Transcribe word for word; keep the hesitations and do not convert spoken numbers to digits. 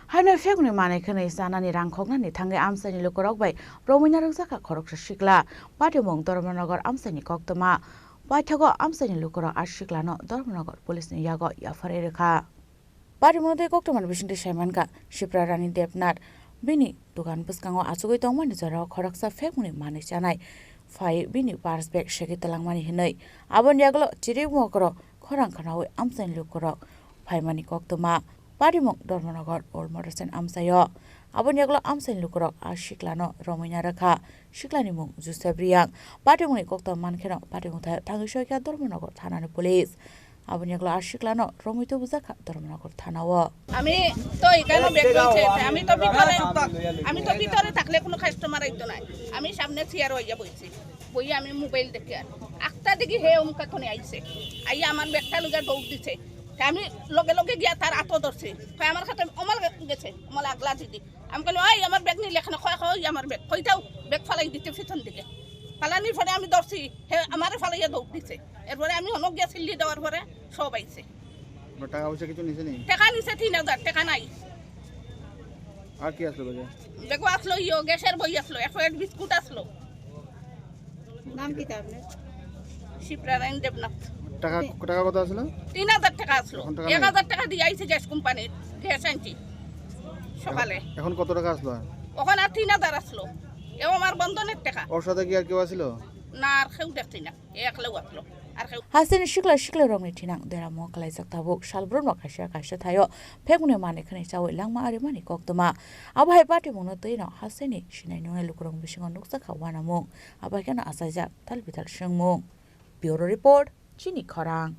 Haino phekni manwi khwnwi chanani rang khoknani thangwi amchaini lukurok bai romwina rwkjakha khoroksa sikla. Patimung Dharmanagar amchaini koktwma. Paithago amchaini lukurok a siklano Dharmanagar police ni yago yapharwi rwkha. Patimungno tei koktwmani bisingtwi saimankha Sipra Rani Debnath bini dukan bwskango achugwi tongmani jorao khoroksa phekmungni manwi chanai phai bini purse bag segwi twlangmani hinwi. Aboni yagulo chiri mokro khorang khwnawi amchaini lukurok phaimani koktwma. Patimung Dharmanagar Old Motor Stand amchaio. Aboni yagulo amchaini lukurok a siklano romwina rwkha. Siklani mung Joseph Riyang. Patimungni koktwma mankheno patimung thaio thangwi soikha Dharmanagar thanani police. Aboni yagulo a siklano romwi tubujakha Dharmanagar thanao. আমি তো এখানে ব্যাগ রয়েছে, আমি তো ভিতরে, আমি তো ভিতরে থাকলে কোনো কাস্টমার আইতো না। আমি সামনে চেয়ার হইয়া বইছি, বইয়া আমি মোবাইল দেখি আর আখতা দেখি হে অমুকা কোনে আইছে, আইয়া আমার ব্যাগটা লইয়া দৌড় দিছে। তে আমি লগে লগে গিয়া তার আতো ধরছি, তে আমার সাথে আমার গেছে, আমার আগলা দিদি। আমি কইলাম, "ওই আমার ব্যাগ নিলে এখানে কয়, কয় আমার ব্যাগ, কইতাও ব্যাগ ফালাই দিতে পিছন দিকে।" ফালানির পরে আমি ধরছি, হে আমারে ফালাইয়া দৌড় দিছে। এরপরে আমি অনেক গিয়া সিল্লি দেওয়ার পরে সব আইছে। আপনার টাকা পয়সা কিছু নিছে নি? টাকা নিছে তিন হাজার, টাকা নাই। আর কি আসলো ব্যাগে? ব্যাগও আসলো, ইয়ো, গ্যাসের বই আসলো, এক প্যাকেট বিস্কুট আসলো। নাম কি তার আপনার? শিপ্রারায়ণ দেবনাথ। টাকা, টাকা কত আসলো? তিন হাজার টাকা আসলো। এখন টাকা নাই? এক হাজার টাকা দিয়ে আইছে গ্যাস কোম্পানির, গ্যাস আনছি সকালে। এখন কত টাকা আসলো? ওখানে আর তিন হাজার আসলো। এও আমার বন্ধনের টাকা। ওর সাথে কি আর কেউ আসলো? না, আর কেউ দেখছি না। এ একলা আসলো। আর কেউ Hasteni sikla siklirokni thinang deramo kalaijak tabuk. Salbrumno kaisa kaisa thaio phekmungni manwi khwnwi chaui langma arimani koktwma. Abo hai patimungno twino hasteni sinai nungnai lukurokni bisingo nukjakha uanamung. Abo hai kheno achaijak tal bital swngmung. Bureau Report, Chini Khorang.